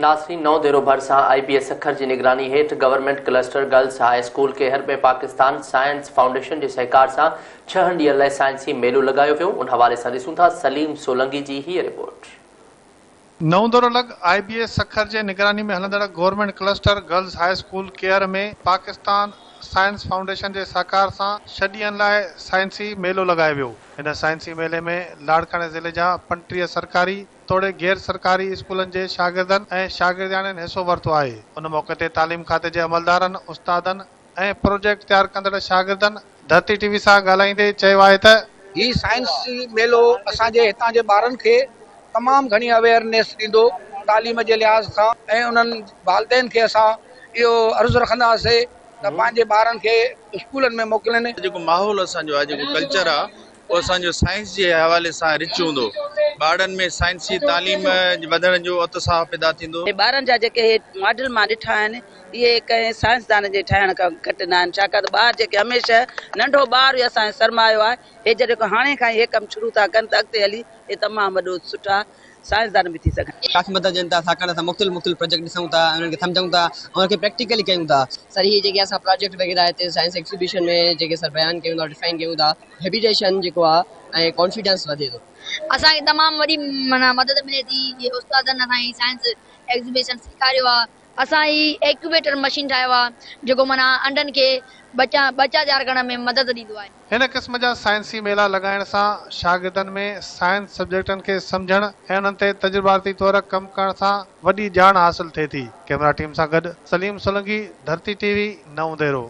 ناظرين نئون ديرو ڀرسان آء بي اي سکر جي نگراني هيٺ government cluster girls high school Kehar ۾ Pakistan science foundation جي سهڪار سان ڇهن ڏينهن لاء سائنسي ميلو لڳايو ويو ان حوالي سان ڏسون ٿا سليم سولنگي جي هيء رپورٽ. نئون ديرو لڳ آء بي اي سکر جي نگراني ۾ هلندڙ government cluster girls high school Kehar ۾ Pakistan science foundation جي سهڪار سان ڇهه ڏينهن لاء سائنسي ميلو لڳايو ويو. هن سائنسي ميلي ۾ لاڙڪاڻي ضلعي جا 35 سرڪاري، توڙي غير سرڪاري اسڪولن جي شاگردن ۽ شاگردياڻين حصو ورتو آهي. ان موقعي تي تعليم کاتي جي عملدارن، استادن ۽ پروجيڪٽ تيار ڪندڙ شاگردن ڌرتي ٽي وي سان ڳالهائيندي چيو آهي ته. هي سائنسي ميلو اسان جي هتان جي ٻارن کي تمام گهڻي اويئرنيس ڏيندو تعليم جي لحاظ کان ۽ انهن والدين کي اسان اهو عرض رکنداسي ته پنهنجي ٻارن کي اسڪولن ۾ موڪلين. جيڪو ماحول اسان جو آهي جيڪو ڪلچر آهي اهو اسان جو سائنس جي حوالي سان رچ هوندو. ٻارڙن ۾ سائنسي تعليم وڌڻ جو اتساهه پيدا ٿيندو. ٻارن جا جيڪي اهي ماڊل مان ڏٺا آهن اهي ڪنهن سائنسدان جي ٺاهڻ کان گهٽ نه آهن ڇاڪاڻ ته ٻار جيڪي هميشه ننڍو ٻار ئي اسان جو سرمايو آهي هي جڏهن هاڻي کان ئي هي ڪم شروع ٿا ڪن ته اڳتي هلي هي تمام وڏو سٺا سائنسدان به ٿي سگهن. ڪافي مدد ڏين ٿا ڇاڪاڻ ته اسان مختلف مختلف پروجيڪٽ ڏسون ٿا ۽ انهن کي سمجهون ٿا ۽ انهن کي پريڪٽيڪلي ڪيون ٿا. سر هي جيڪي اسان پراجيڪٽ وغيره هتي سائنس ايگزيبيشن ۾ جيڪي سر بيان ڪيون ٿا ڊفائن ڪيون ٿا هيبيٽيشن جيڪو آ ۽ ڪانفيڊنس وڌي ٿو. اسان کي تمام وڏي معنيٰ مدد ملي ٿي جي استادن اسان کي سائنس ايگزيبيشن سيکاريو آ. اسان هي ايڪيوبيٽر مشين ٺاهيو آ جيڪو معنيٰ انڊن کي ٻچا ٻچا تيار ڪرڻ ۾ مدد ڏيندو آهي. هن قسم جا سائنسي ميلا لڳائڻ سان شاگردن ۾ سائنس سبجيڪٽن کي سمجهڻ ۽ انهن تي تجرباتي طور ڪم ڪرڻ سان وڏي ڄاڻ حاصل ٿئي ٿي. ڪئميرا ٽيم سان گڏ سليم سولنگي، ڌرتي ٽي وي، نئون ديرو.